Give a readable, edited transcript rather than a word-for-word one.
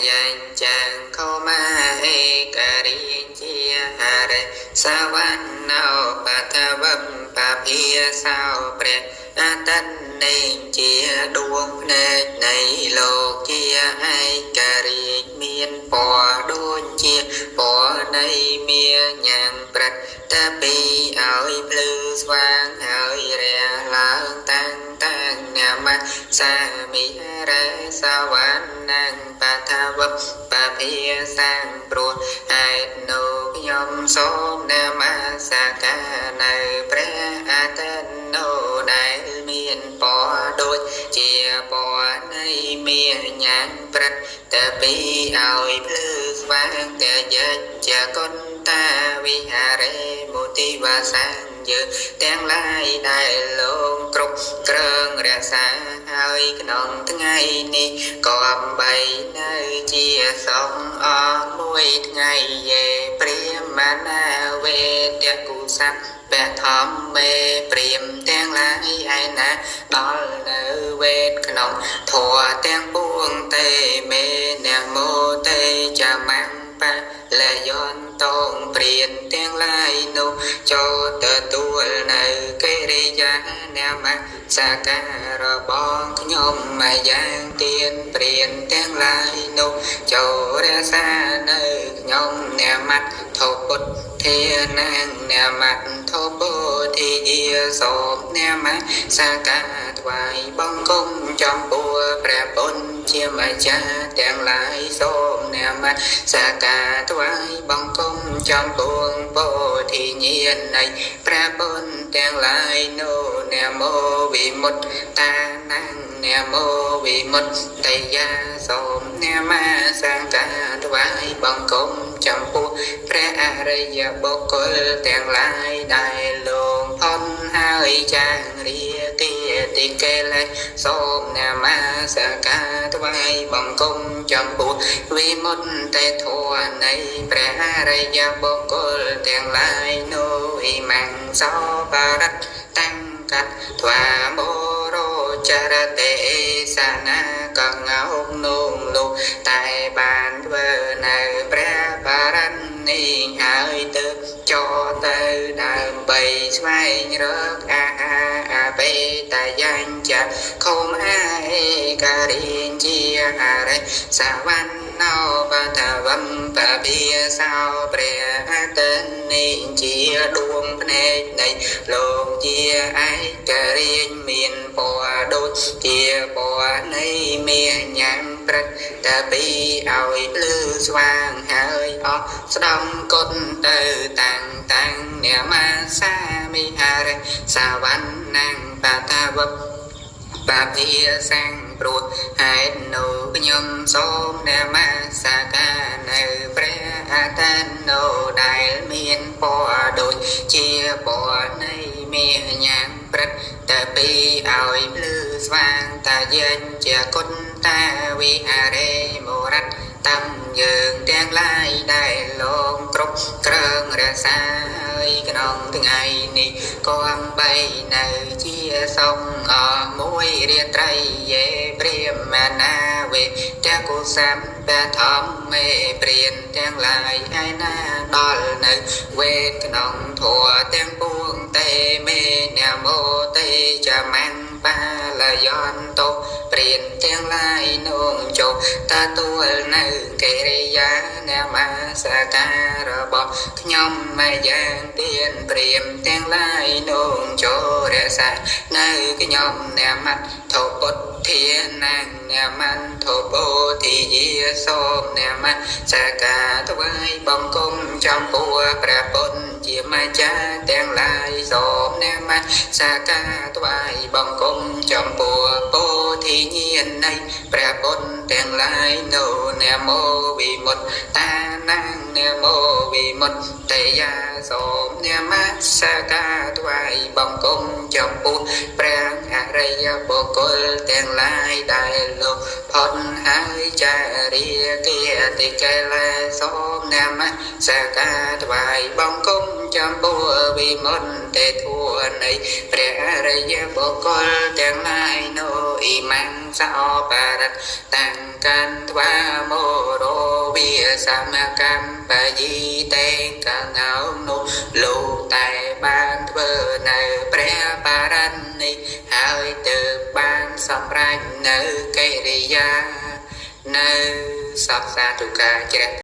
យ៉ាងចាងខោមាឯការិជាហរិសវណ្ណោបតវំបភាសោព្រះអតនេជាដួងភ្នែកនៃលោកជាឯការិមានពណ៌ដូចជាពណ៌នៃមាញ៉ាំងព្រឹកតែពីឲ្យភ្លឺស្វាងហើយរះឡើងតាំងតាំងនមសាមិរេសវណ្ណងបថាវបភាសាងព្រោះហេតុនោះខ្ញុំសូមនមស្ការនៅព្រះអតនោដែលមានពណ៌ដូចជាពណ៌នៃមាញ៉ាំងព្រឹកតែពីឲ្យភ្លឺស្វាងតែយច្ចកន្តាវិហារេមុទិវាសាងយើងទាំងឡាយដែលលោកគ្រប់គ្រងរក្សាហើយក្នុងថ្ងៃនេះក៏អំបីនៅជាសងអស់មួយថ្ងៃយេព្រាមណាវេទគុសៈពធម្មេព្រាមទាំងឡាយឯណាដល់នៅវេទក្នុងធម៌ទាំងពួងទេមេនមោទេចមង្បលយន្តងព្រានទាំងឡាយនោះចូលទទួលនៅកិរិយានមស្ការរបស់ខ្ញុំមកយ៉ាងទៀនព្រានទាំងឡាយនោះចូលរក្សានៅខ្ញុំនមត្ថពុទ្ធធានាងនមត្ថពោធិយាសូមនមស្ការថ្វាយបង្គំចំពោះព្រះពុទ្ធជាម្ចាស់ទាំងឡាយសូមនមស្ការថ្វាយបង្គំចំពោះពោធិញ្ញាណនៃព្រះពុទ្ធទាំងឡាយនោះនមោវិមុតតានំនមោវិមុតតយាសូមនមស្ការថ្វាយបង្គំចំពោះព្រះអរិយបុគ្គលទាំងឡាយដែលលោកផុនហើយចាងរាគាតិកិលេសសូមនមស្ការថ្វាយបង្គំចំពោះវិមុតតិធម៌នៃព្រះអរិយបុគ្គលទាំងឡាយនោះអ៊ីម៉ាំងសោបរិតតាំងកាត់ថ្វាមោរោចរតេសានាកងោកនោងលោកតែបានធ្វើនៅព្រះបរណីហើយទើបចោទៅដើម្បីស្វែងរកអាហារអបេតយ៉ាងចាខុំអេការិជាហរិសវណ្ណោបតវំបភាសោព្រះអតនេជាដួងភ្នែកនៃលោកជាឯករាជ្យមានពណ៌ដូចជាពណ៌នៃមាញ៉ាំងព្រឹកតែពីឲ្យភ្លឺស្វាងហើយអស់ស្ដំគុណទៅតាំងតាំងនមសាមិហរិសវណ្ណងបតវបភាសាំងព្រោះហេតុនោះខ្ញុំសូមនមស្ការនៅព្រះអតនោដែលមានពណ៌ដូចជាពណ៌នៃមាញ៉ាំងព្រឹកតែពីឲ្យភ្លឺស្វាងតាយញ្ជាគុណតាវិហារេមរតតាមយើងទាំងឡាយដែលលោកគ្រប់គ្រងរក្សាហើយក្នុងថ្ងៃនេះក៏អំបីនៅជាសុខអស់មួយរាត្រីយេព្រាមណាវេតកុសម្បធម្មេព្រានទាំងឡាយឯណាដល់នៅវេទក្នុងធម៌ទាំងពួងទេមេនមោទេចមង្បាលយន្តោព្រានទាំងឡាយនោងចូលទទួលនៅកិរិយានមស្ការរបស់ខ្ញុំមកយ៉ាងទៀនព្រាមទាំងឡាយនោងចូលរក្សានៅខ្ញុំនមត្ថពុទ្ធធានាងនមត្ថពោធិយាសូមនមស្ការថ្វាយបង្គំចំពោះព្រះពុទ្ធជាម្ចាស់ទាំងឡាយសូមនមស្ការថ្វាយបង្គំចំពោះពោធិញ្ញាណនៃព្រះពុទ្ធទាំងឡាយនោះនមោវិមុតតានាងនមោវិមុតតយាសូមនមស្ការថ្វាយបង្គំចំពោះព្រះអរិយបុគ្គលទាំងឡាយដែលលោកផុតហើយចារិគាតិកិលេសសូមនមស្ការថ្វាយបង្គំចំពោះវិមុតតិធម៌នៃព្រះអរិយបុគ្គលទាំងឡាយនោះ អ៊ីម៉ាំងសោបរិតតាំងកាន់ថ្វាមោរោវាសមកម្មបយីតេកងោនោះលោកតែបានធ្វើនៅព្រះបារនេះហើយទើបបានសម្រេចនៅកិរិយានៅសពសាធុការជ្រះ។